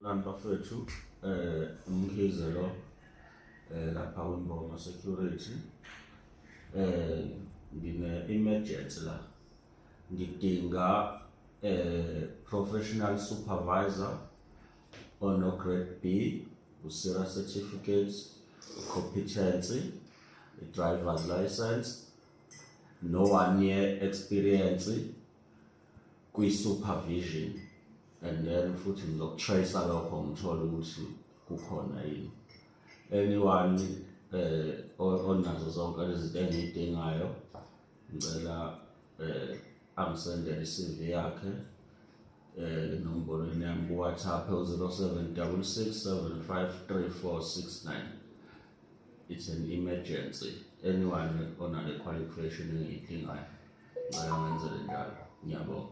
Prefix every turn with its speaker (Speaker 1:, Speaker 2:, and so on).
Speaker 1: Nani bafethu, uMkhize lo lapha kwiMboma Security. Ngine emergency la. Ngidinga professional supervisor ono grade B, uSIRA certificate, competency, driver's license, no 1 year experience kwi-supervision, and then futhi ngizokutrace lokho ngithole ukuthi kukhona yini anyone onazo zonke lezi zinto engiyidingayo. Ngicela angisendele i-CV yakhe enombolweni yami ku-WhatsApp 0766753469. It's an emergency. Anyone onale qualification engiyidingayo, ngicela ngenzele njalo. Ngiyabonga.